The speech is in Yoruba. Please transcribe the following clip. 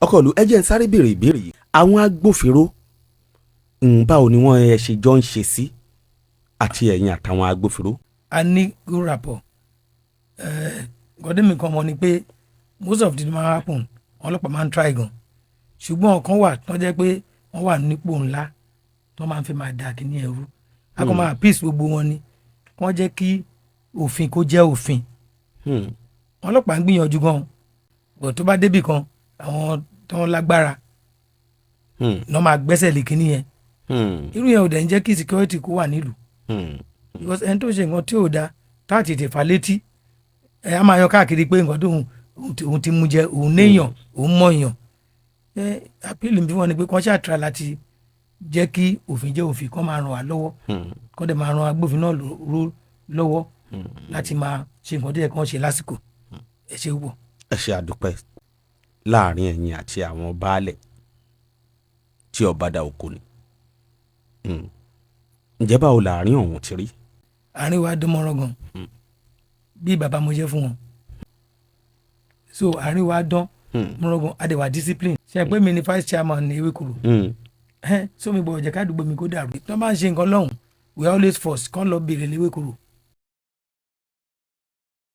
Ọkọ ìlú, ẹ jẹ́ n sáré béèrè ìbéèrè yìí. Àwọn agbófinró ń báwo ni wọ́n ẹ ṣe jọ ń ṣe sí, àti ẹ̀yin àtàwọn agbófinró? A ní good rapport. Nǹkan tí mi kàn mọ̀ ni pé most of the máa happen, àwọn ọlọ́pàá máa ń try gan, ṣùgbọ́n ọ̀kan wà tó jẹ́ pé wọ́n wà nípò ńlá tó máa ń fi máa da kíní ẹrú. A kàn máa appease gbogbo wọn ni kí wọ́n jẹ́ kí òfin kó jẹ́ òfin. Àwọn ọlọ́pàá ń gbìyànjú gan, but tó bá débì kan, àwọn tó ń lágbára náà máa gbẹ́sẹ̀ lé kíní yẹn. Irú yẹn ò dẹ̀ ń jẹ́ kí security kó wà nílùú, because ẹni tó ṣe nǹkan tí ò da, tá a tètè fà létí ẹ, á máa yan káàkiri pé nǹkan tó òun ti mú jẹ, òun néèyàn, òun mọ̀yàn. Ẹ appeal mi fún wọn ni pé kán ṣáà try láti jẹ́ kí òfin jẹ́ òfin, kán máa ràn wá lọ́wọ́, kán dẹ̀ máa ran agbófin náà lọ́wọ́ láti máa ṣe nǹkan tó yẹ kán ṣe lásìkò. Ẹ ṣe púpọ̀. Ẹ ṣe, àdúpẹ́. Láàrin ẹ̀yin àti àwọn baálẹ̀ tí ọba dá oko ni, Ǹjẹ́ báwo làárín ọ̀hún ti rí? Àárín wa dán mọ́rán gan. Bí bàbá mo jẹ́ fún wọn, so àárín wa dán mọ́rán gan. A dẹ̀ wà discipline. Ṣe pé mi ni vice chairman ní Ewékòró? So mi gbọ́dọ̀ jẹ́ kádùúgbò mi kó dàrú. Tí wọ́n bá ń ṣe nǹkan lọ́hùn, we are always first kán lọ béèrè l'Ewékòró.